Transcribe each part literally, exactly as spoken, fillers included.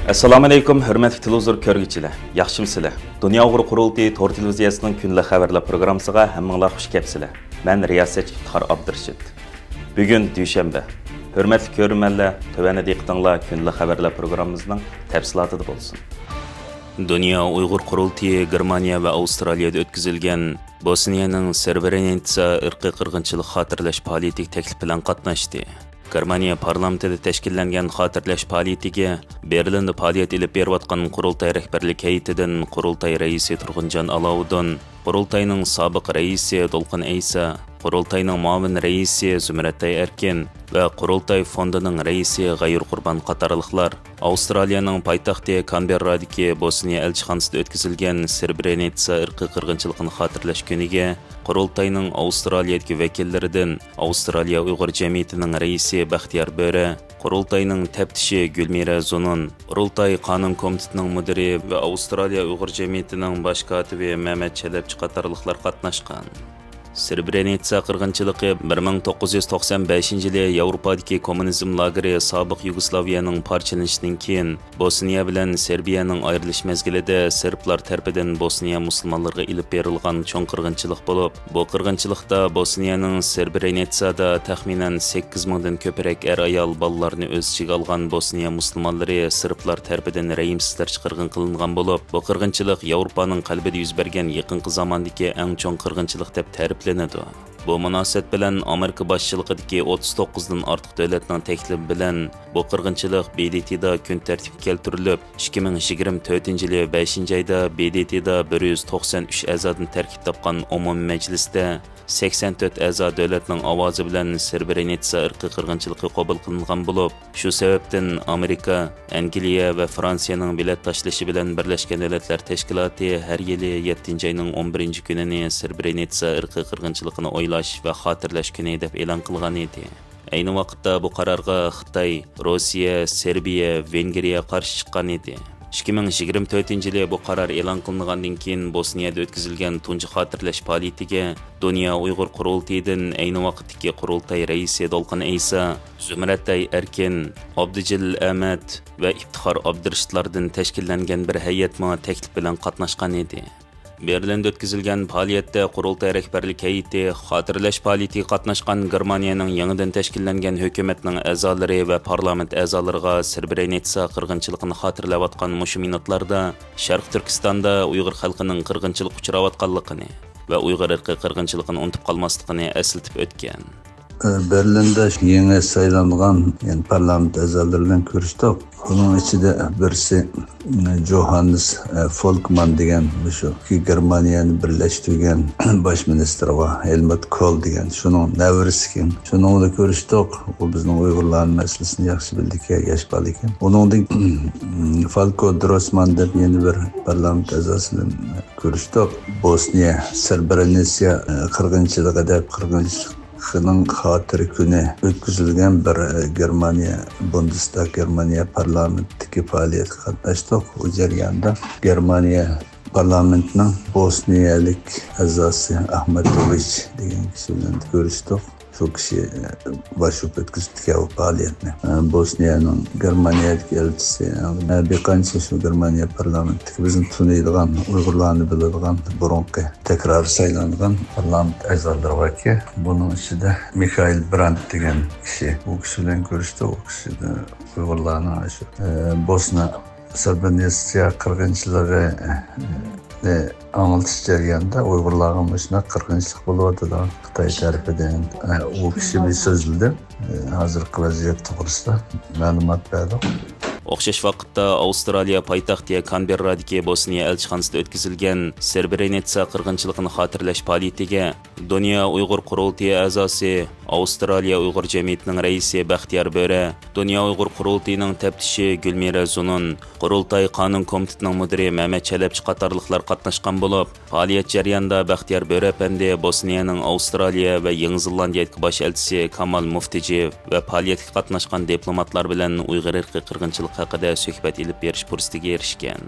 ئەسسالامۇئەلەيكۇم، ھۆرمەتلىك تېلېۋىزور كۆرگۈچىلەر، ياخشىمۇسىلەر؟ دۇنيا ئۇيغۇر قۇرۇلتىيى تور تېلېۋىزىيەسىنىڭ كۈندىلىك خەۋەرلەر پروگراممىسىغا ھەممىڭلار خۇش كەپسىلەر. مەن رىياسەتچى ئىپتىخار ئابدۇرېشىت. بۈگۈن دۈشەنبە. ھۆرمەتلىك كۆرۈرمەنلەر، تۆۋەندە دىققىتىڭلار كۈندىلىك خەۋەرلەر پروگراممىمىزنىڭ تەپسىلاتىدا بولسۇن. دۇنيا ئۇيغۇر قۇرۇلتىيى گېرمانىيە ۋە ئاۋسترالىيەدە ئۆتكۈزۈلگەن بوسنىيەنىڭ سرېبرېنىتسا ئىرقىي قىرغىنچىلىق خاتىرىلەش پائالىيىتىگە تەكلىپ بىلەن قاتناشتى. گېرمانىيە پارلامېنتىدا تەشكىللەنگەن خاتىرىلەش پائالىيىتىگە بېرلىندا پائالىيەت ئېلىپ بېرىۋاتقان قۇرۇلتاي رەھبەرلىك ھەيئىتىدىن قۇرۇلتاي رەئىسى تۇرغۇنجان ئالاۋۇدۇن، قۇرۇلتاينىڭ سابىق رەئىسى دولقۇن ئەيسا، قۇرۇلتاينىڭ مۇئاۋىن رەئىسى زۇمرەتئاي ئەركىن ۋە قۇرۇلتاي فوندىنىڭ رەئىسى غەيۇر قۇربان قاتارلىقلار ئاۋسترالىيەنىڭ پايتەختى كانبېررادىكى بوسنىيە ئەلچىخانىسىدا ئۆتكۈزۈلگەن سرېبرېنىتسا ئىرقىي قىرغىنچىلىقىنى خاتىرىلەش كۈنىگە قۇرۇلتاينىڭ ئاۋسترالىيەدىكى ۋەكىللىرىدىن ئاۋسترالىيە ئۇيغۇر جەمئىيىتىنىڭ رەئىسى بەختىيار بۆرە، قۇرۇلتاينىڭ تەپتىشى گۈلمىرە زۇنۇن، قۇرۇلتاي قانۇن كومىتېتىنىڭ مۇدىرى ۋە ئاۋسترالىيە ئۇيغۇر جەمئىيىتىنىڭ باش كاتىپى مەمەت چەلەپچى قاتارلىقلار قاتناشقان. سرېبرېنىتسا قىرغىنچىلىقى بىر مىڭ توققۇز يۈز توقسان بەشىنچى يىلى ياۋروپادىكى كوممۇنىزم لاگېرى سابىق يۇگوسلاۋىيەنىڭ پارچىلىنىشىدىن كېيىن، بوسنىيە بىلەن سېربىيەنىڭ ئايرىلىش مەزگىلىدە سېربلار تەرىپىدىن بوسنىيە مۇسۇلمانلىرىغا ئېلىپ بېرىلغان چوڭ قىرغىنچىلىق بولۇپ، بۇ قىرغىنچىلىقتا بوسنىيەنىڭ سرېبرېنىتسادا تەخمىنەن سەككىز مىڭدىن كۆپرەك ئەر-ئايال، بالىلارنى ئۆز ئىچىگە ئالغان بوسنىيە مۇسۇلمانلىرى سېربلار تەرىپىدىن رەھىمسىزلەرچە قىرغىن قىلىنغان بولۇپ، بۇ قىرغىنچىلىق ياۋروپانىڭ قەلبىدە يۈز بەرگەن يېقىنقى زاماندىكى ئەڭ چوڭ قىرغىنچىلىق دەپ تەرىپلىنىدۇ. بۇ مۇناسىۋەت بىلەن ئامېرىكا باشچىلىقىدىكى ئوتتۇز توققۇزدىن ئارتۇق دۆلەتنىڭ تەكلىپى بىلەن بۇ قىرغىنچىلىق ب د ت دا كۈن تەرتىپكە كەلتۈرۈلۈپ، ئىككى مىڭ يىگىرمە تۆتىنچى يىلى بەشىنچى ئايدا ب د ت دا بىر يۈز توقسان ئۈچ ئەزادىن تەركىب تاپقان ئومۇمىي مەجلىستە سەكسەن تۆت ئەزا دۆلەتنىڭ ئاۋازى بىلەن سرېبرېنىتسا ئىرقىي قىرغىنچىلىقى قوبۇل قىلىنغان بولۇپ، شۇ سەۋەبتىن ئامېرىكا، ئەنگلىيە ۋە فرانسىيەنىڭ بېلەت تاشلىشى بىلەن بىرلەشكەن دۆلەتلەر تەشكىلاتى ھەر يىلى يەتتىنچى ئاينىڭ ئون بىرىنچى كۈنىنى سرېبرېنىتسا ئىرقىي قىرغىنچىلىقىنى ئويلاش ۋە خاتىرىلەش كۈنى دەپ ئېلان قىلغان ئىدى. ئەينى ۋاقىتتا بۇ قارارغا خىتاي، روسىيە، سېربىيە، ۋېنگرىيە قارشى چىققان ئىدى. ئىككى مىڭ يىگىرمە تۆتىنچى يىلى بۇ قارار ئېلان قىلىنغاندىن كېيىن، بوسنىيەدە ئۆتكۈزۈلگەن تۇنجى خاتىرىلەش پائالىيىتىگە دۇنيا ئۇيغۇر قۇرۇلتىيىدىن ئەينى ۋاقىتتىكى قۇرۇلتاي رەئىسى دولقۇن ئەيسا، زۇمرەتئاي ئەركىن، ئابدۇجېلىل ئەمەت ۋە ئىپتىخار ئابدۇرېشىتلاردىن تەشكىللەنگەن بىر ھەيئەتمۇ تەكلىپ بىلەن قاتناشقان ئىدى. بېرلىندا ئۆتكۈزۈلگەن پائالىيەتتە قۇرۇلتاي رەھبەرلىك ھەيئىتى، خاتىرىلەش پائالىيىتىگە قاتناشقان گېرمانىيەنىڭ يېڭىدىن تەشكىللەنگەن ھۆكۈمەتنىڭ ئەزالىرى ۋە پارلامېنت ئەزالىرىغا سرېبرېنىتسا قىرغىنچىلىقىنى خاتىرىلەۋاتقان مۇشۇ مىنۇتلاردا شەرقىي تۈركىستاندا ئۇيغۇر خەلقىنىڭ قىرغىنچىلىققا ئۇچراۋاتقانلىقىنى ۋە ئۇيغۇر ئىرقىي قىرغىنچىلىقىنى ئۇنتۇپ قالماسلىقىنى ئەسلىتىپ ئۆتكەن. بېرلىندا يېڭى سايلانغان، يەنى پارلامېنت ئەزالىرى بىلەن كۆرۈشتۇق. ئۇنىڭ ئىچىدە بىرسى، جوھاننېس فولكمان دېگەن، مۇشۇ گېرمانىيەنى بىرلەشتۈرگەن باش مىنىستىرغا ھېلمۇت كول دېگەن، شۇنىڭ نەۋرىسىكەن. شۇنىڭ بىلەن كۆرۈشتۇق. ئۇ بىزنىڭ ئۇيغۇرلارنىڭ مەسىلىسىنى ياخشى بىلىدىكەن، ياش بالىكەن. ئۇنىڭدىن فالكو دروسمان دەپ يەنە بىر پارلامېنت ئەزاسى بىلەن كۆرۈشتۇق. بوسنىيە سرېبرېنىتسا قىرغىنچىلىقى دەپ، قىرغىنچىلىقنىڭ خاتىرە كۈنى ئۆتكۈزۈلگەن بىر، ئە، گېرمانىيە بۇندېستاگ، گېرمانىيە پارلامېنتتىكى پائالىيەتكە قاتناشتۇق. ئۇ جەرياندا گېرمانىيە پارلامېنتىنىڭ بوسنىيەلىك ئەزاسى ئاخماتوۋىچ دېگەن كىشى بىلەن كۆرۈشتۇق. شۇ كىشى، ئە، باشلىق ئۆتكۈزۈپتىكەن بۇ پائالىيەتنى. ئە، بوسنىيەنىڭ گېرمانىيەدىكى ئەلچىسى، ئە، بىر قانچە شۇ گېرمانىيە پارلامېنتىدىكى بىزنى تونۇيدىغان، ئۇيغۇرلارنى بىلىدىغان بۇرۇنقى تەكرار سايلانغان پارلامېنت ئەزالىرى باركى، بۇنىڭ ئىچىدە مىخائىل برانت دېگەن كىشى. ئۇ كىشى بىلەن كۆرۈشتى. ئۇ كىشى ئۇيغۇرلارنىڭ شۇ، ئە، بوسنا سرېبرېنىتسا قىرغىنچىلىقى، ئە، ئاڭلىتىش جەريانىدا ئۇيغۇرلارغا مۇشۇنداق قىرغىنچىلىق بولۇۋاتىدۇ خىتاي تەرىپىدىن. ئۇ كىشى بىر سۆزلىدى. ھازىرقى ۋەزىيەت توغرىسىدا مەلۇمات بەردۇق. ئوخشاش ۋاقىتتا ئاۋسترالىيە پايتەختى كانبېررادىكى بوسنىيە ئەلچىخانىسىدا ئۆتكۈزۈلگەن سرېبرېنىتسا قىرغىنچىلىقىنى خاتىرىلەش پائالىيىتىگە دۇنيا ئۇيغۇر قۇرۇلتىيى ئەزاسى، ئاۋسترالىيە ئۇيغۇر جەمئىيىتىنىڭ رەئىسى بەختىيار بۆرە، دۇنيا ئۇيغۇر قۇرۇلتىيىنىڭ تەپتىشى گۈلمىرە زۇنۇن، قۇرۇلتاي قانۇن كومىتېتىنىڭ مۇدىرى مەمەت چەلەپچى قاتارلىقلار قاتناشقان بولۇپ، پائالىيەت جەريانىدا بەختىيار بۆرە ئەپەندى بوسنىيەنىڭ ئاۋسترالىيە ۋە يېڭى زېلاندىيەدىكى باش ئەلچىسى كامال مۇفتىجېۋ ۋە پائالىيەتكە قاتناشقان دىپلوماتلار بىلەن ئۇيغۇر ئىرقىي قىرغىنچىلىقى ھەققىدە سۆھبەت ئېلىپ بېرىش پۇرسىتىگە ئېرىشكەن.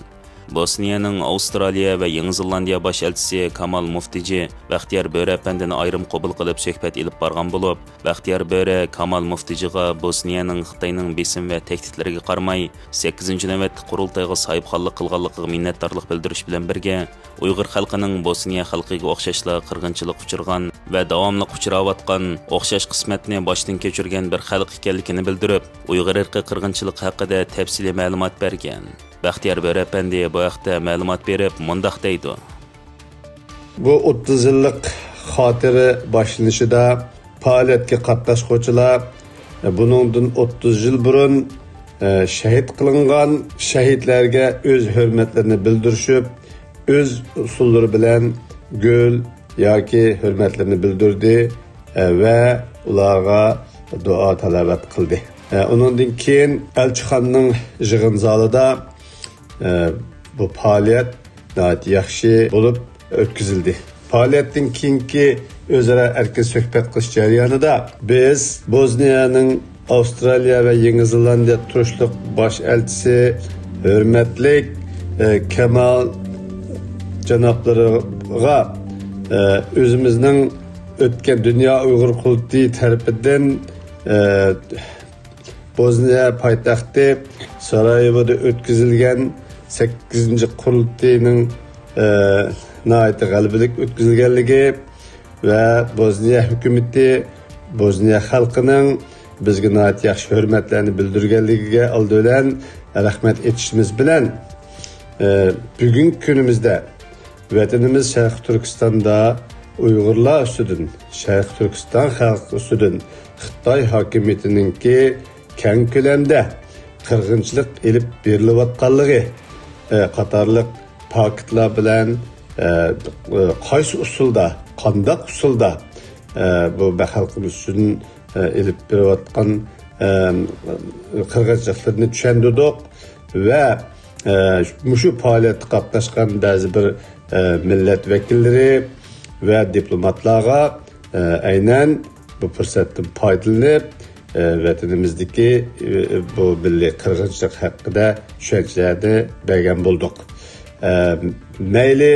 بوسنىيەنىڭ ئاۋسترالىيە ۋە يېڭى زېلاندىيە باش ئەلچىسى كامال مۇفتىجى بەختىيار بۆرە ئەپەندىنى ئايرىم قوبۇل قىلىپ سۆھبەت ئېلىپ بارغان بولۇپ، بەختىيار بۆرە كامال مۇفتىجىغا بوسنىيەنىڭ خىتاينىڭ بېسىم ۋە تەھدىتلىرىگە قارىماي، سەككىزىنچى نۆۋەتتە قۇرۇلتايغا ساھىبخانلىق قىلغانلىقىغا مىننەتدارلىق بىلدۈرۈش بىلەن بىرگە، ئۇيغۇر خەلقىنىڭ بوسنىيە خەلقىگە ئوخشاشلا قىرغىنچىلىققا ئۇچرىغان ۋە داۋاملىق ئۇچراۋاتقان ئوخشاش قىسمەتنى باشتىن كەچۈرگەن بىر خەلق ئىكەنلىكىنى بىلدۈرۈپ، ئۇيغۇر ئىرقىي قىرغىنچىلىقى ھەققىدە تەپسىلىي مەلۇمات بەرگەن. بەختىيار بۆرە ئەپەندى بۇ ھەقتە مەلۇمات بېرىپ مۇنداق دەيدۇ. بۇ ئوتتۇز يىللىق خاتىرە باشلىنىشىدا پائالىيەتكە قاتناشقۇچىلار بۇنىڭدىن ئوتتۇز يىل بۇرۇن شەھىت قىلىنغان شەھىدلەرگە ئۆز ھۆرمەتلىرىنى بىلدۈرۈشۈپ، ئۆز ئۇسۇللىرى بىلەن گۈل ياكى ھۆرمەتلىرىنى بىلدۈردى ۋە ئۇلارغا دۇئا تىلاۋەت قىلدى. ئۇنىڭدىن كېيىن ئەلچىخانىنىڭ يىغىن زالىدا بۇ پائالىيەت ناھايىتى ياخشى بولۇپ ئۆتكۈزۈلدى. پائالىيەتتىن كېيىنكى ئۆزئارا ئەركىن سۆھبەت قىلىش جەريانىدا بىز بوزنىيەنىڭ ئاۋسترالىيە ۋە يېڭى زېلاندىيە تۇرۇشلۇق باش ئەلچىسى ھۆرمەتلىك، ئە، كامال جانابلىرىغا، ئە، ئۆزىمىزنىڭ ئۆتكەن دۇنيا ئۇيغۇر قۇرۇلتىيى تەرىپىدىن، ئە، بوزنىيە پايتەختى سارايېۋودا ئۆتكۈزۈلگەن سەككىزىنچى قۇرۇلتىيىنىڭ، ئە، ناھايىتى غەلىبىلىك ئۆتكۈزۈلگەنلىكى ۋە بوزنىيە ھۆكۈمىتى، بوزنىيە خەلقىنىڭ بىزگە ناھايىتى ياخشى ھۆرمەتلەرنى بىلدۈرگەنلىكىگە ئالدى بىلەن رەھمەت ئېيتىشىمىز بىلەن، ئە، بۈگۈنكى كۈنىمىزدە ۋەتىنىمىز شەرقىي تۈركىستاندا ئۇيغۇرلار ئۈستىدىن، شەرقىي تۈركىستان خەلقى ئۈستىدىن خىتاي ھاكىمىيىتىنىڭكى كەڭ كۆلەمدە قىرغىنچىلىق ئېلىپ بېرىلىۋاتقانلىقى، ئە، قاتارلىق پاكىتلار بىلەن، ئە، قايسى ئۇسۇلدا، قانداق ئۇسۇلدا، ئە، بۇ خەلقىمىز ئۈستىدىن، ئە، ئېلىپ بېرىۋاتقان، ئە، قىرغىنچىلىقلىرىنى چۈشەندۈردۇق ۋە، ئە، مۇشۇ پائالىيەتتە قاتناشقان بەزى بىر، ئە، مىللەت ۋەكىللىرى ۋە دىپلوماتلارغا ئەينەن بۇ پۇرسەتتىن پايدىلىنىپ، ۋەتىنىمىزدىكى بۇ مىللىي قىرغىنچىلىق ھەققىدە چۈشەنچىلەرنى بەرگەن بولدۇق. مەيلى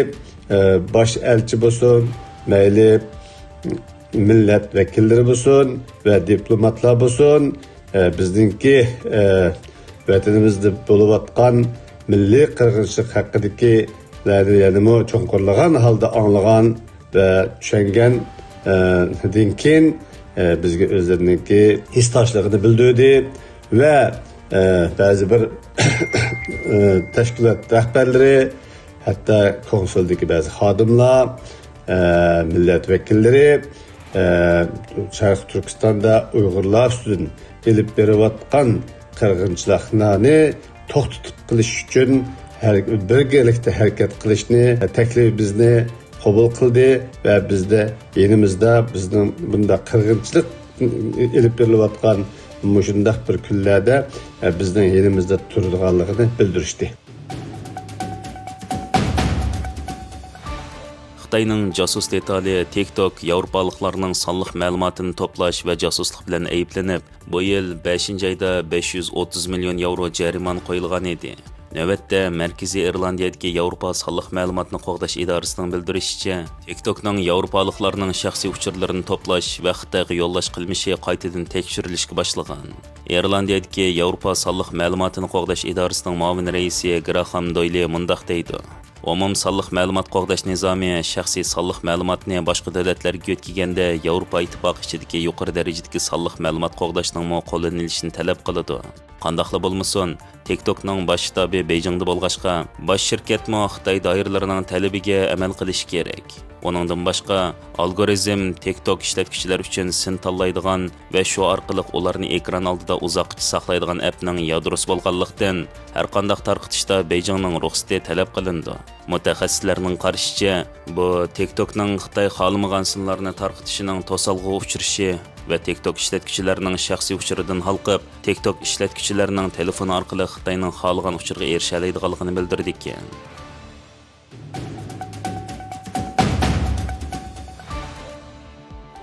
باش ئەلچى بولسۇن، مەيلى مىللەت ۋەكىللىرى بولسۇن ۋە دىپلوماتلار بولسۇن، بىزنىڭكى ۋەتىنىمىزدە بولۇۋاتقان مىللىي قىرغىنچىلىق ھەققىدىكىلەرنى يەنىمۇ چوڭقۇرلىغان ھالدا ئاڭلىغان ۋە چۈشەنگەن، ئە، دىن كېيىن، ئە، بىزگە ئۆزلىرىنىڭكى ھېسداشلىقىنى بىلدۈردى ۋە، ئە، بەزى بىر، ئە، تەشكىلات رەھبەرلىرى، ھەتتا كونسۇلدىكى بەزى خادىملار، ئە، مىللەت ۋەكىللىرى، ئە، شەرقىي تۈركىستاندا ئۇيغۇرلار ئۈستىدىن ئېلىپ بېرىۋاتقان قىرغىنچىلىقلارنى توختىتىپ قېلىش ئۈچۈن ھەر-، بىرگىلىكتە ھەرىكەت قىلىشنى تەكلىپىمىزنى قوبۇل قىلدى ۋە بىزدە يېنىمىزدا بىزنىڭ بۇنداق قىرغىنچىلىق ئېلىپ بېرىلىۋاتقان مۇشۇنداق بىر كۈنلەردە بىزنىڭ يېنىمىزدا تۇرىدىغانلىقىنى بىلدۈرۈشتى. خىتاينىڭ جاسۇس دېتالى تىك توك ياۋروپالىقلارنىڭ سانلىق مەلۇماتىنى توپلاش ۋە جاسۇسلۇق بىلەن ئەيىبلىنىپ، بۇ يىل بەشىنچى ئايدا بەش يۈز ئوتتۇز مىليون ياۋرو جەرىمانە قويۇلغان ئىدى. نۆۋەتتە، مەركىزىي ئىرلاندىيەدىكى ياۋروپا سانلىق مەلۇماتنى قوغداش ئىدارىسىنىڭ بىلدۈرۈشىچە، تىك توكنىڭ ياۋروپالىقلارنىڭ شەخسىي ئۇچۇرلىرىنى توپلاش ۋە خىتايغا يوللاش قىلمىشى قايتىدىن تەكشۈرۈلۈشكە باشلىغان. ئىرلاندىيەدىكى ياۋروپا سانلىق مەلۇماتىنى قوغداش ئىدارىسىنىڭ مۇئاۋىن رەئىسى گراخام دويلى مۇنداق دەيدۇ. ئومۇم سانلىق مەلۇمات قوغداش نىزامى شەخسىي سانلىق مەلۇماتنى باشقا دۆلەتلەرگە يۆتكىگەندە ياۋروپا ئىتتىپاقى ئىچىدىكى يۇقىرى دەرىجىدىكى سانلىق مەلۇمات قوغداشنىڭمۇ قوللىنىلىشىنى تەلەپ قىلىدۇ. قانداقلا بولمىسۇن، تىك توكنىڭ باش شتابى بېيجىڭدا بولغاچقا، باش شىركەتمۇ خىتاي دائىرىلىرىنىڭ تەلىپىگە ئەمەل قىلىشى كېرەك. ئۇنىڭدىن باشقا، ئالگورىزم تىك توك ئىشلەتكۈچىلەر ئۈچۈن سىن تاللايدىغان ۋە شۇ ئارقىلىق ئۇلارنى ئېكران ئالدىدا ئۇزاققىچە ساقلايدىغان ئەپنىڭ يادروسى بولغانلىقتىن، ھەرقانداق تارقىتىشتا بېيجىڭنىڭ رۇخسىتى تەلەپ قىلىنىدۇ. مۇتەخەسسىسلەرنىڭ قارىشىچە، بۇ تىك توكنىڭ خىتاي خالىمىغان سىنلارنى تارقىتىشىنىڭ توسالغۇغا ئۇچرىشى ۋە تىك توك ئىشلەتكۈچىلەرنىڭ شەخسىي ئۇچۇرىدىن ھالقىپ، تىك توك ئىشلەتكۈچىلەرنىڭ تېلېفون ئارقىلىق خىتاينىڭ خالىغان ئۇچۇرىغا ئېرىشەلەيدىغانلىقىنى بىلدۈرىدىكەن.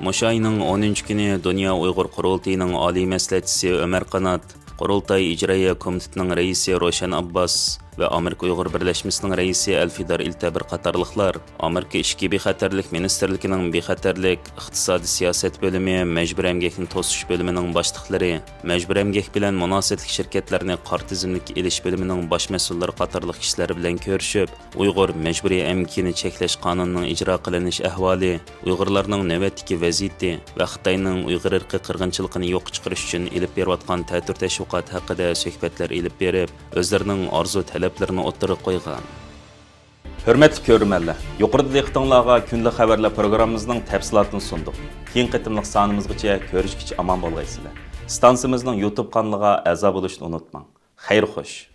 مۇشۇ ئاينىڭ ئونىنچى كۈنى دۇنيا ئۇيغۇر قۇرۇلتىيىنىڭ ئالىي مەسلىھەتچىسى ئۆمەر قانات، قۇرۇلتاي ئىجرائىيە كومىتېتىنىڭ رەئىسى روشەن ئابباس ۋە ئامېرىكا ئۇيغۇر بىرلەشمىسىنىڭ رەئىسى ئەلفىدار ئىلتەبىر قاتارلىقلار ئامېرىكا ئىچكى بىخەتەرلىك مىنىستىرلىكىنىڭ بىخەتەرلىك، ئىقتىسادىي سىياسەت بۆلۈمى، مەجبۇرىي ئەمگەكنى توسۇش بۆلۈمىنىڭ باشلىقلىرى، مەجبۇرىي ئەمگەك بىلەن مۇناسىۋەتلىك شىركەتلەرنى قارا تىزىملىككە ئېلىش بۆلۈمىنىڭ باش مەسئۇللىرى قاتارلىق كىشىلەر بىلەن كۆرۈشۈپ، ئۇيغۇر مەجبۇرىي ئەمگىكىنى چەكلەش قانۇنىنىڭ ئىجرا قىلىنىش ئەھۋالى، ئۇيغۇرلارنىڭ نۆۋەتتىكى ۋەزىيىتى ۋە خىتاينىڭ ئۇيغۇر ئىرقىي قىرغىنچىلىقىنى يوققا چىقىرىش ئۈچۈن ئېلىپ بېرىۋاتقان تەتۈر تەشۋىقاتى ھەققىدە سۆھبەتلەر ئېلىپ بېرىپ، ئۆزلىرىنىڭ ئارزۇ تەلەپلىرىنى ئوتتۇرىغا قويغان. ھۆرمەتلىك كۆرۈرمەنلەر، يۇقىرىدا دىققىتىڭلارغا كۈندىلىك خەۋەرلەر پروگراممىمىزنىڭ تەپسىلاتىنى سۇندۇق. كېيىنكى قېتىملىق سانىمىزغىچە كۆرۈشكىچە ئامان بولغايسىلەر. ئىستانسىمىزنىڭ يۇتۇب قانىلىغا ئەزا بولۇشنى ئۇنتۇماڭ. خەير خوش.